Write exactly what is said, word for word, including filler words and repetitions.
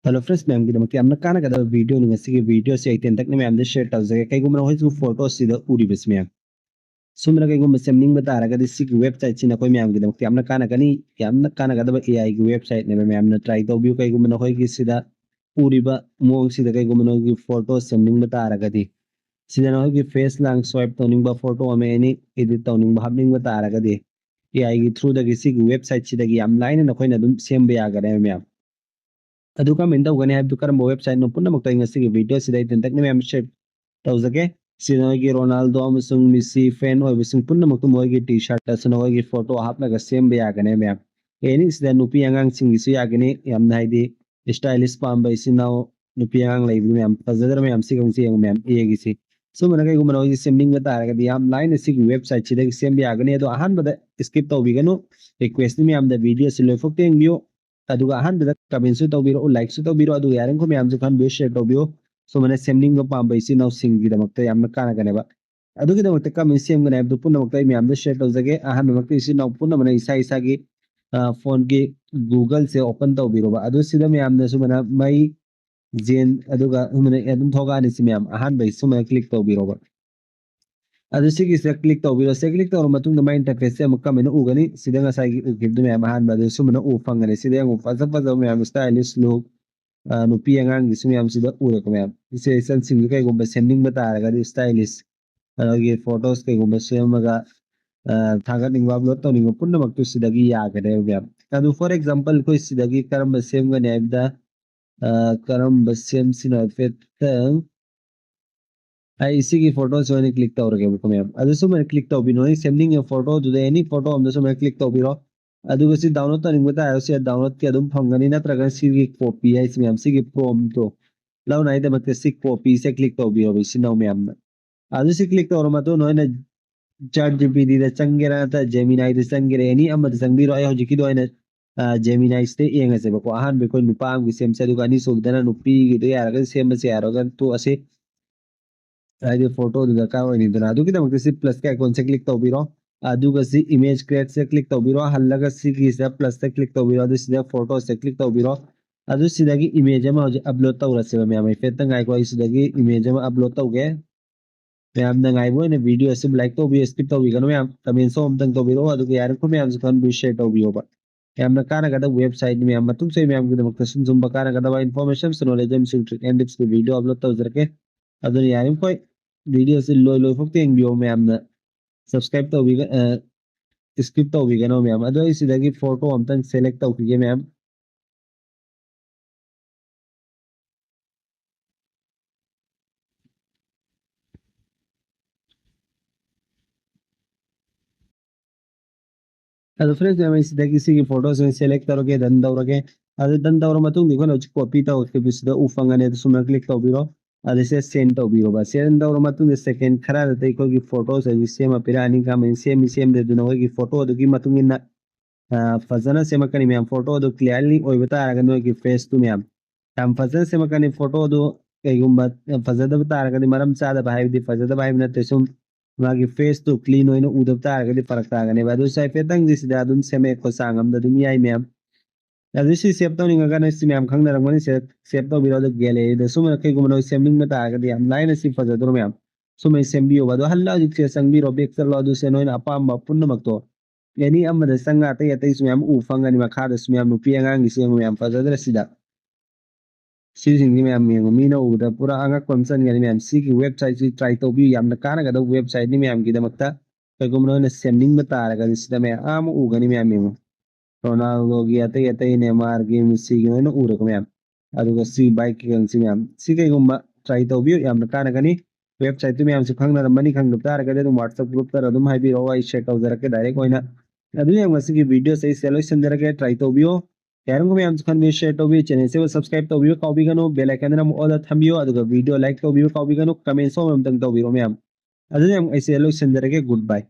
Hello friends, ꯃꯌꯥꯝꯒꯤꯗꯃꯛꯇ ꯌꯥꯝꯅ ꯀꯥꯟꯅꯒꯗꯕ videoꯅꯤ ꯉꯁꯤꯒꯤ videoꯁꯦ꯫ ꯑꯩ ꯇꯦꯟꯇꯛꯅ ꯃꯌꯥꯝꯗ share ꯇꯧꯖꯒꯦ꯫ ꯀꯩꯒꯨꯝꯕ ꯅꯈꯣꯏꯁꯨ photoꯁꯤꯗ ꯎꯔꯤꯕꯁꯤ ꯃꯌꯥꯝ, ꯁꯨꯝꯅ ꯀꯩꯒꯨꯝꯕ ꯁꯦꯝꯅꯤꯡꯕ ꯇꯥꯔꯒꯗꯤ ꯁꯤꯒꯤ websiteꯁꯤ ꯅꯈꯣꯏ ꯃꯌꯥꯝꯒꯤꯗꯃꯛꯇ ꯌꯥꯝꯅ ꯀꯥꯟꯅꯒꯅꯤ꯫ ꯌꯥꯝꯅ ꯀꯥꯟꯅꯒꯗꯕ AIꯒꯤ websiteꯅꯦꯕ꯫ ꯃꯌꯥꯝꯅ try ꯇꯧꯕꯤꯌꯨ꯫ ꯀꯩꯒꯨꯝꯕ ꯅꯈꯣꯏꯒꯤ ꯁꯤꯗ ꯎꯔꯤꯕ ꯃꯑꯣꯡꯁꯤꯗ ꯀꯩꯒꯨꯝꯕ ꯅꯈꯣꯏꯒꯤ photo ꯁꯦꯝꯅꯤꯡꯕ ꯇꯥꯔꯒꯗꯤ, ꯁꯤꯗ ꯅꯈꯣꯏꯒꯤ face ꯂꯥꯡ swipe ꯇꯧꯅꯤꯡꯕ, photo ꯑꯃ any edit ꯇꯧꯅꯤꯡꯕ, ꯍꯥꯞꯅꯤꯡꯕ ꯇꯥꯔꯒꯗꯤ, AIꯒꯤ throughꯗꯒꯤ ꯁꯤꯒꯤ websiteꯁꯤꯗꯒꯤ ꯌꯥꯝ ꯂꯥꯏꯅ ꯅꯈꯣꯏꯅ ꯑꯗꯨꯝ ꯁꯦꯝꯕ ꯌꯥꯒꯅꯦꯕ ꯃꯌꯥꯝ꯫ ꯑꯗꯨ ꯀꯔꯝꯍꯥꯏꯅ ꯇꯧꯒꯅꯤ ꯍꯥꯏꯕꯗꯨ, ꯀꯔꯝꯕ websiteꯅꯣ ꯄꯨꯝꯅꯃꯛꯇꯣ ꯑꯩ ꯉꯁꯤꯒꯤ videoꯁꯤꯗ ꯑꯩ ꯇꯦꯟꯇꯛꯅ ꯃꯌꯥꯝ share ꯇꯧꯖꯒꯦ꯫ ꯁꯤꯗ ꯅꯈꯣꯏꯒꯤ Ronaldo ꯑꯃꯁꯨꯡ Messi fan ꯑꯣꯏꯕꯁꯤꯡ ꯄꯨꯝꯅꯃꯛꯇꯨ ꯃꯈꯣꯏꯒꯤ T-shirtꯇꯁꯨ ꯅꯈꯣꯏꯒꯤ photo ꯍꯥꯞꯂꯒ ꯁꯦꯝꯕ ꯌꯥꯒꯅꯦꯕ ꯃꯌꯥꯝ꯫ Any ꯁꯤꯗ ꯅꯨꯄꯤ ꯑꯉꯥꯡꯁꯤꯡꯒꯤꯁꯨ ꯌꯥꯒꯅꯤ꯫ ꯌꯥꯝꯅ ꯍꯥꯏꯗꯤ stylish ꯄꯥꯝꯕ ꯏꯆꯤꯟ ꯏꯅꯥꯎ ꯅꯨꯄꯤ ꯑꯉꯥꯡ ꯂꯩꯕꯗꯨ ꯃꯌꯥꯝ ꯐꯖꯗ꯭ꯔ ꯃꯌꯥꯝ? ꯁꯤ ꯈꯪꯁꯤ ꯌꯦꯡꯉꯨ ꯃꯌꯥꯝ, AIꯒꯤꯁꯤ꯫ ꯁꯨꯝꯕꯅ ꯀꯩꯒꯨꯝꯕ ꯅꯈꯣꯏꯒꯤ ꯁꯦꯝꯅꯤꯡꯕ ꯇꯥꯔꯒꯗꯤ ꯌꯥꯝ ꯂꯥꯏꯅ ꯁꯤꯒꯤ websiteꯁꯤꯗꯒꯤ ꯁꯦꯝꯕ ꯌꯥꯒꯅꯤ꯫ ꯑꯗꯣ ꯑꯍꯥꯟꯕꯗ skip ꯇꯧꯕꯤꯒꯅꯨ꯫ Requestꯅꯤ ꯃꯌꯥꯝꯗ videoꯁꯤ ꯂꯣꯏꯐꯥꯎ ꯌꯦꯡꯕꯤꯌꯨ꯫ ꯑꯗꯨꯒ ꯑꯍꯥꯟꯕꯗ commentꯁꯨ ꯇꯧꯕꯤꯔꯛꯎ, likeꯁꯨ ꯇꯧꯕꯤꯔꯛꯎ꯫ ꯑꯗꯨꯒ ꯌꯥꯔꯤꯃꯈꯩ ꯃꯌꯥꯝꯁꯨ ꯈꯟꯕꯤꯌꯨ, share ꯇꯧꯕꯤꯌꯨ꯫ ꯁꯨꯃꯥꯏꯅ ꯁꯦꯝꯅꯤꯡꯕ ꯄꯥꯝꯕ ꯏꯆꯤꯟ ꯏꯅꯥꯎꯁꯤꯡꯒꯤꯗꯃꯛꯇ ꯌꯥꯝꯅ ꯀꯥꯟꯅꯒꯅꯦꯕ꯫ ꯑꯗꯨꯒꯤꯗꯃꯛꯇ ꯀꯔꯝꯍꯥꯏꯅ ꯁꯦꯝꯒꯅꯤ ꯍꯥꯏꯕꯗꯨ ꯄꯨꯝꯅꯃꯛꯇ ꯑꯩ ꯃꯌꯥꯝꯗ share ꯇꯧꯖꯒꯦ꯫ ꯑꯍꯥꯟꯕꯃꯛꯇ ꯏꯆꯤꯟ ꯏꯅꯥꯎ ꯄꯨꯝꯅꯃꯛꯅ ꯏꯁꯥ ꯏꯁꯥꯒꯤ, ꯑ, phoneꯒꯤ Googleꯁꯦ open ꯇꯧꯕꯤꯔꯣꯕ꯫ ꯑꯗꯨ ꯁꯤꯗ ꯃꯌꯥꯝꯅ ꯁꯨꯃꯥꯏꯅ ꯃꯩ ꯖꯦꯟ, ꯑꯗꯨꯒ ꯁꯨꯃꯥꯏꯅ ꯑꯗꯨꯝ ꯊꯣꯛꯂꯛꯑꯅꯤ꯫ ꯁꯤ ꯃꯌꯥꯝ ꯑꯍꯥꯟꯕꯩ ꯁꯨꯃꯥꯏꯅ click ꯇꯧꯕꯤꯔꯣꯕ꯫ ꯑꯗꯨ ꯁꯤꯒꯤꯁꯤꯗ click ꯇꯧꯕꯤꯔꯣ꯫ ꯁꯤꯗ click ꯇꯧꯔ ꯃꯇꯨꯡꯗ ꯃꯥꯏ interfaceꯁꯦ ꯑꯃꯨꯛ ꯀꯃꯥꯏꯅ ꯎꯒꯅꯤ? ꯁꯤꯗ ꯉꯁꯥꯏꯒꯤ ꯎꯈꯤꯕꯗꯨ ꯃꯌꯥꯝ ꯑꯍꯥꯟꯕ ꯑꯗꯨ ꯁꯨꯃꯥꯏꯅ ꯎ ꯐꯪꯒꯅꯤ꯫ ꯁꯤꯗ ꯌꯦꯡꯉꯨ, ꯐꯖ ꯐꯖꯕ ꯃꯌꯥꯝ stylish look, ꯑ, ꯅꯨꯄꯤ ꯑꯉꯥꯡꯒꯤꯁꯨ ꯃꯌꯥꯝ ꯁꯤꯗ ꯎꯔꯦꯀꯣ ꯃꯌꯥꯝ꯫ ꯏꯆꯦ ꯏꯆꯟꯁꯤꯡꯁꯨ ꯀꯩꯒꯨꯝꯕ ꯁꯦꯝꯅꯤꯡꯕ ꯇꯥꯔꯒꯗꯤ stylish, ꯑꯗꯒꯤ photos ꯀꯩꯒꯨꯝꯕ ꯁꯦꯝꯃꯒ, ꯑ, ꯊꯥꯒꯠꯅꯤꯡꯕ, upload ꯇꯧꯅꯤꯡꯕ ꯄꯨꯝꯅꯃꯛꯇꯨ ꯁꯤꯗꯒꯤ ꯌꯥꯒꯅꯦꯕ ꯃꯌꯥꯝ꯫ ꯑꯗꯨ for example ꯑꯩꯈꯣꯏ ꯁꯤꯗꯒꯤ ꯀꯔꯝꯕ ꯁꯦꯝꯒꯅꯤ ꯍꯥꯏꯕꯗ, ꯑ, ꯀꯔꯝꯕ ꯁꯦꯝꯁꯤꯅꯣ ꯍꯥꯏꯐꯦꯠꯇꯪ ꯑꯩ ꯁꯤꯒꯤ photoꯁꯤ ꯑꯣꯏꯅ click ꯇꯧꯔꯒꯦꯕꯀꯣ ꯃꯌꯥꯝ꯫ ꯑꯗꯨ ꯁꯨꯃꯥꯏꯅ click ꯇꯧꯕꯤꯔꯣ꯫ ꯑꯩ ꯁꯦꯝꯅꯤꯡꯉꯤꯕ photoꯗꯨꯗ any photo ꯑꯃꯗ ꯁꯨꯃꯥꯏꯅ click ꯇꯧꯕꯤꯔꯣ꯫ ꯑꯗꯨꯒ ꯁꯤ download ꯇꯧꯅꯤꯡꯕ ꯇꯥꯔꯒꯁꯨ ꯌꯥꯏ, downloadꯀꯤ ꯑꯗꯨꯝ ꯐꯪꯒꯅꯤ, ꯅꯠꯇ꯭ꯔꯒ ꯁꯤꯒꯤ copy ꯍꯥꯏꯁꯤ ꯃꯌꯥꯝ, ꯁꯤꯒꯤ promptꯇꯣ ꯂꯧꯅꯉꯥꯏꯗꯃꯛꯇ ꯁꯤ copyꯁꯦ click ꯇꯧꯕꯤꯔꯣꯕ ꯏꯆꯤꯟ ꯏꯅꯥꯎ ꯃꯌꯥꯝꯅ꯫ ꯑꯗꯨ ꯁꯤ click ꯇꯧꯔ ꯃꯇꯨꯡ ꯅꯣꯏꯅ ChatGPTꯗ ꯆꯪꯒꯦꯔꯥ, ꯅꯠꯇ꯭ꯔꯒ Geminiꯗ ꯆꯪꯒꯦꯔꯥ, any ꯑꯃꯗ ꯆꯪꯕꯤꯔꯣ꯫ ꯑꯩ ꯍꯧꯖꯤꯛꯀꯤꯗꯣ ꯑꯣꯏꯅ, ꯑ, Geminiꯁꯤꯗ ꯌꯦꯡꯉꯁꯦꯕꯀꯣ꯫ ꯑꯍꯥꯟꯕ ꯑꯩꯈꯣꯏ ꯅꯨꯄꯥ ꯑꯃꯒꯤ ꯁꯦꯝꯁꯦ, ꯑꯗꯨꯒ ꯑꯅꯤꯁꯨꯕꯗꯅ ꯅꯨꯄꯤꯒꯤꯗ ꯌꯥꯔꯒꯗꯤ ꯁꯦꯝꯕꯁꯦ, ꯌꯥꯔꯒꯅ ꯇꯣꯛꯑꯁꯤ꯫ ꯍꯥꯏꯗꯤ photoꯗꯨ ꯗꯔꯀꯥꯔ ꯑꯣꯏꯅꯤꯗꯅ꯫ ꯑꯗꯨꯒꯤꯗꯃꯛꯇ ꯁꯤ plusꯀꯤ iconꯁꯦ click ꯇꯧꯕꯤꯔꯣ꯫ ꯑꯗꯨꯒ ꯁꯤ image createꯁꯦ click ꯇꯧꯕꯤꯔꯣ꯫ ꯍꯜꯂꯒ ꯁꯤꯒꯤꯁꯤꯗ plusꯇ click ꯇꯧꯕꯤꯔꯣ꯫ ꯑꯗꯨ ꯁꯤꯗ photoꯁꯦ click ꯇꯧꯕꯤꯔꯣ꯫ ꯑꯗꯨ ꯁꯤꯗꯒꯤ ꯏꯃꯦꯖ ꯑꯃ ꯍꯧꯖꯤꯛ ꯑꯞꯂꯣꯗ ꯇꯧꯔꯁꯦꯕ ꯃꯌꯥꯝ꯫ ꯍꯥꯏꯐꯦꯠꯇ ꯉꯥꯏꯈꯣ, ꯑꯩ ꯁꯤꯗꯒꯤ ꯏꯃꯦꯖ ꯑꯃ ꯑꯞꯂꯣꯗ ꯇꯧꯒꯦ꯫ ꯃꯌꯥꯝꯅ ꯉꯥꯏꯕ ꯑꯣꯏꯅ ꯚꯤꯗꯤꯑꯣ ꯑꯁꯤ ꯂꯥꯏꯛ ꯇꯧꯕꯤꯌꯨ, ꯁ꯭ꯀꯤꯞ ꯇꯧꯕꯤꯒꯅꯨ ꯃꯌꯥꯝ꯫ ꯀꯃꯦꯟꯁꯨ ꯑꯃꯨꯛꯇꯪ ꯇꯧꯕꯤꯔꯛꯑꯣ, ꯑꯗꯨꯒ ꯌꯥꯔꯤꯈꯣꯏ ꯃꯌꯥꯝꯁꯨ ꯈꯪꯍꯟꯕꯤꯌꯨ, ꯁꯤꯌꯔ ꯇꯧꯕꯤꯌꯣꯕ꯫ ꯌꯥꯝꯅ ꯀꯥꯟꯅꯒꯗꯕ ꯋꯦꯕꯁꯥꯏꯠꯅꯤ ꯃꯌꯥꯝ꯫ ꯃꯇꯨꯡꯁꯨ ꯑꯩ ꯃꯌꯥꯝꯒꯤꯗꯃꯛꯇ ꯁꯨꯝ ꯁꯨꯝꯕ ꯀꯥꯟꯅꯒꯗꯕ ꯏꯟꯐꯣꯔꯃꯦꯁꯟ, ꯅꯣꯂꯦꯖ ꯑꯃꯁꯨꯡ ꯇ꯭ꯔꯤꯛ ꯑꯦꯟ ꯇꯤꯞꯁꯀꯤ ꯚꯤꯗꯤꯑꯣ ꯑꯞꯂꯣꯗ ꯇꯧꯖꯔꯛꯀꯦ꯫ ꯑꯗꯨꯅ ꯌꯥꯔꯤꯈꯣꯏ ꯚꯤꯗꯤꯑꯣꯁꯤ ꯂꯣꯏ ꯂꯣꯏꯐꯥꯎ ꯌꯦꯡꯕꯤꯌꯣ ꯃꯌꯥꯝꯅ꯫ ꯁꯕꯁꯀ꯭ꯔꯥꯏꯕ ꯇꯧꯕꯤꯒ-, ꯑ, ꯁ꯭ꯀꯤꯞ ꯇꯧꯕꯤꯒꯅꯣ ꯃꯌꯥꯝ꯫ ꯑꯗꯣ ꯑꯩ ꯁꯤꯗꯒꯤ ꯐꯣꯇꯣ ꯑꯝꯇꯪ ꯁꯦꯂꯦꯛ ꯇꯧꯈꯤꯒꯦ ꯃꯌꯥꯝ꯫ ꯑꯗꯣ ꯐ꯭ꯔꯦꯟꯁ ꯃꯌꯥꯝ, ꯑꯩ ꯁꯤꯗꯒꯤ ꯁꯤꯒꯤ ꯐꯣꯇꯣꯁꯦ ꯁꯦꯂꯦꯛ ꯇꯧꯔꯒꯦ, ꯗꯟ ꯇꯧꯔꯒꯦ꯫ ꯑꯗꯨ ꯗꯟ ꯇꯧꯔ ꯃꯇꯨꯡꯗ ꯑꯩꯈꯣꯏꯅ ꯍꯧꯖꯤꯛ ꯀꯣꯄꯤ ꯇꯧꯈꯤꯕꯁꯤꯗ ꯎ ꯐꯪꯒꯅꯤ, ꯑꯗꯨ ꯁꯨꯃꯥꯏꯅ ꯀ꯭ꯂꯤꯛ ꯇꯧꯕꯤꯔꯣ꯫ ꯑꯗ ꯁꯤꯗ ꯁꯦꯟ ꯇꯧꯕꯤꯔꯣꯕ꯫ ꯁꯦꯟ ꯇꯧꯔ ꯃꯇꯨꯡꯗ ꯁꯦꯀꯦꯟ ꯈꯔꯗꯗꯤ ꯑꯩꯈꯣꯏꯒꯤ ꯐꯣꯇꯣꯁꯦ ꯍꯧꯖꯤꯛ ꯁꯦꯝꯃ ꯄꯤꯔꯛꯑꯅꯤ꯫ ꯀꯃꯥꯏꯅ ꯁꯦꯝꯃꯤ ꯁꯦꯝꯗꯦ ꯑꯗꯨꯅ ꯑꯩꯈꯣꯏꯒꯤ ꯐꯣꯇꯣꯗꯨꯒꯤ ꯃꯇꯨꯡ ꯏꯟꯅ, ꯑ, ꯐꯖꯅ ꯁꯦꯝꯃꯛꯀꯅꯤ ꯃꯌꯥꯝ꯫ ꯐꯣꯇꯣꯗꯨ ꯀ꯭ꯂꯤꯌꯥꯔꯂꯤ ꯑꯣꯏꯕ ꯇꯥꯔꯒꯗꯤ ꯅꯣꯏꯒꯤ ꯐꯦꯁꯇꯨ ꯃꯌꯥꯝ ꯌꯥꯝ ꯐꯖꯅ ꯁꯦꯝꯃꯛꯀꯅꯤ꯫ ꯐꯣꯇꯣꯗꯨ ꯀꯩꯒꯨꯝꯕ ꯐꯖꯗꯕ ꯇꯥꯔꯒꯗꯤ, ꯃꯔꯝ ꯆꯥꯗꯕ ꯍꯥꯏꯕꯗꯤ ꯐꯖꯗꯕ ꯍꯥꯏꯕ ꯅꯠꯇꯦ, ꯁꯨꯝ ꯃꯥꯒꯤ ꯐꯦꯁꯇꯨ ꯀ꯭ꯂꯤꯟ ꯑꯣꯏꯅ ꯎꯗꯕ ꯇꯥꯔꯒꯗꯤ ꯐꯔꯛ ꯇꯥꯒꯅꯦꯕ꯫ ꯑꯗꯨ ꯁꯤ ꯍꯥꯏꯐꯦꯠꯇꯪꯗꯤ ꯁꯤꯗ ꯑꯗꯨꯝ ꯁꯦꯝꯃꯛꯑꯦꯀꯣ, ꯆꯥꯡ ꯑꯃꯗ ꯑꯗꯨꯝ ꯌꯥꯏ ꯃꯌꯥꯝ꯫ ꯑꯗꯨ ꯁꯤ ꯁꯦꯞ ꯇꯧꯅꯤꯡꯉꯒꯅ ꯁꯤ ꯃꯌꯥꯝ ꯈꯪꯅꯔꯝꯒꯅꯤ, ꯁꯦꯞ, ꯁꯦꯞ ꯇꯧꯕꯤꯔꯣ꯫ ꯑꯗꯨ ꯒꯦꯂꯔꯤꯗ ꯁꯨꯝ ꯀꯩꯒꯨꯝꯕ ꯅꯣꯏ ꯁꯦꯝꯅꯤꯡꯕ ꯇꯥꯔꯒꯗꯤ ꯌꯥꯝ ꯂꯥꯏꯅ ꯁꯤ ꯐꯖꯗ꯭ꯔꯣ ꯃꯌꯥꯝ? ꯁꯨꯃꯥꯏꯅ ꯁꯦꯝꯕꯤꯌꯣꯕ꯫ ꯑꯗꯣ ꯍꯜꯂ ꯍꯧꯖꯤꯛꯁꯦ ꯆꯪꯕꯤꯔꯣ, ꯕꯦꯛ ꯆꯠꯂꯣ, ꯑꯗꯨꯁꯦ ꯅꯣꯏꯅ ꯑꯄꯥꯝꯕ ꯄꯨꯝꯅꯃꯛꯇꯣ ꯑꯦꯅꯤ ꯑꯃꯗ ꯆꯪꯉ ꯑꯇꯩ ꯑꯇꯩꯁꯨ ꯃꯌꯥꯝ ꯎ ꯐꯪꯒꯅꯤ꯫ ꯃꯈꯥꯗꯁꯨ ꯃꯌꯥꯝ ꯅꯨꯄꯤ ꯑꯉꯥꯡꯒꯤꯁꯨ ꯌꯦꯡꯉꯨ ꯃꯌꯥꯝ, ꯐꯖꯗ꯭ꯔꯥ ꯁꯤꯗ? ꯁꯤꯁꯤꯡꯁꯤ ꯃꯌꯥꯝ ꯌꯦꯡꯉꯨ, ꯃꯤꯅ ꯎꯕꯗ ꯄꯨꯔꯥ ꯑꯉꯛꯄ ꯑꯃ ꯆꯟꯒꯅꯤ ꯃꯌꯥꯝ꯫ ꯁꯤꯒꯤ ꯋꯦꯕꯁꯥꯏꯠꯁꯤ ꯇ꯭ꯔꯥꯏ ꯇꯧꯕꯤꯌꯨ, ꯌꯥꯝꯅ ꯀꯥꯟꯅꯒꯗꯕ ꯋꯦꯕꯁꯥꯏꯠꯅꯤ ꯃꯌꯥꯝꯒꯤꯗꯃꯛꯇ꯫ ꯀꯩꯒꯨꯝꯕ ꯅꯣꯏꯅ ꯁꯦꯝꯅꯤꯡꯕ ꯇꯥꯔꯒꯗꯤ ꯁꯤꯗ ꯃꯌꯥꯝ ꯑꯃ ꯎꯒꯅꯤ ꯃꯌꯥꯝ ꯌꯦꯡꯉꯨ꯫ ꯔꯣꯅꯥꯜꯗꯣꯒꯤ, ꯑꯇꯩ ꯑꯇꯩ, ꯅꯦꯃꯥꯔꯒꯤ, ꯃꯦꯁꯤꯒꯤ ꯂꯣꯏꯅ ꯎꯔꯒ ꯃꯌꯥꯝ꯫ ꯑꯗꯨꯒ ꯁꯤ ꯕꯥꯏꯛꯀꯤ ꯀꯩꯅꯣꯁꯤ ꯃꯌꯥꯝ, ꯁꯤ ꯀꯩꯒꯨꯝꯕ ꯇ꯭ꯔꯥꯏ ꯇꯧꯕꯤꯌꯨ, ꯌꯥꯝꯅ ꯀꯥꯟꯅꯒꯅꯤ꯫ ꯋꯦꯕꯁꯥꯏꯠꯇꯨ ꯃꯌꯥꯝꯁꯨ ꯈꯪꯅꯔꯝꯃꯅꯤ, ꯈꯪꯗꯕ ꯇꯥꯔꯒꯗꯤ ꯑꯗꯨꯝ WhatsApp ꯒ꯭ꯔꯨꯞꯇ ꯑꯗꯨꯝ ꯍꯥꯏꯕꯤꯔꯛꯑꯣ, ꯑꯩ ꯁꯤꯌꯔ ꯇꯧꯖꯔꯛꯀꯦ ꯗꯥꯏꯔꯦꯛ ꯑꯣꯏꯅ꯫ ꯑꯗꯨ ꯌꯥꯝ ꯉꯁꯤꯒꯤ ꯚꯤꯗꯤꯑꯣꯁꯦ ꯑꯩ ꯁꯤꯗ ꯂꯣꯏꯁꯤꯟꯖꯔꯒꯦ, ꯇ꯭ꯔꯥꯏ ꯇꯧꯕꯤꯌꯣ꯫ ꯌꯥꯔꯤꯕ ꯃꯌꯥꯝꯁꯨ ꯈꯪꯕꯤꯌꯨ, ꯁꯤꯌꯔ ꯇꯧꯕꯤꯌꯨ, ꯆꯦꯅꯦꯜꯁꯤꯕꯨ ꯁꯕꯁꯀ꯭ꯔꯥꯏꯕ ꯇꯧꯕꯤꯌꯨ ꯀꯥꯎꯕꯤꯒꯅꯨ, ꯕꯦꯜ ꯑꯥꯏꯀꯟꯗꯅ ꯑꯃꯨꯛ ꯑꯣꯜꯗ ꯊꯝꯕꯤꯌꯨ, ꯑꯗꯨꯒ ꯚꯤꯗꯤꯑꯣ ꯂꯥꯏꯛ ꯇꯧꯕꯤꯌꯨ ꯀꯥꯎꯕꯤꯒꯅꯨ, ꯀꯃꯦꯟꯁꯨ ꯑꯃꯃꯝꯇꯪ ꯇꯧꯕꯤꯔꯣ ꯃꯌꯥꯝ꯫ ꯑꯗꯨꯗꯤ ꯌꯥꯝ ꯑꯩꯁꯦ ꯂꯣꯏꯁꯤꯟꯖꯔꯒꯦ, ꯒꯨꯗ ꯕꯥꯏ꯫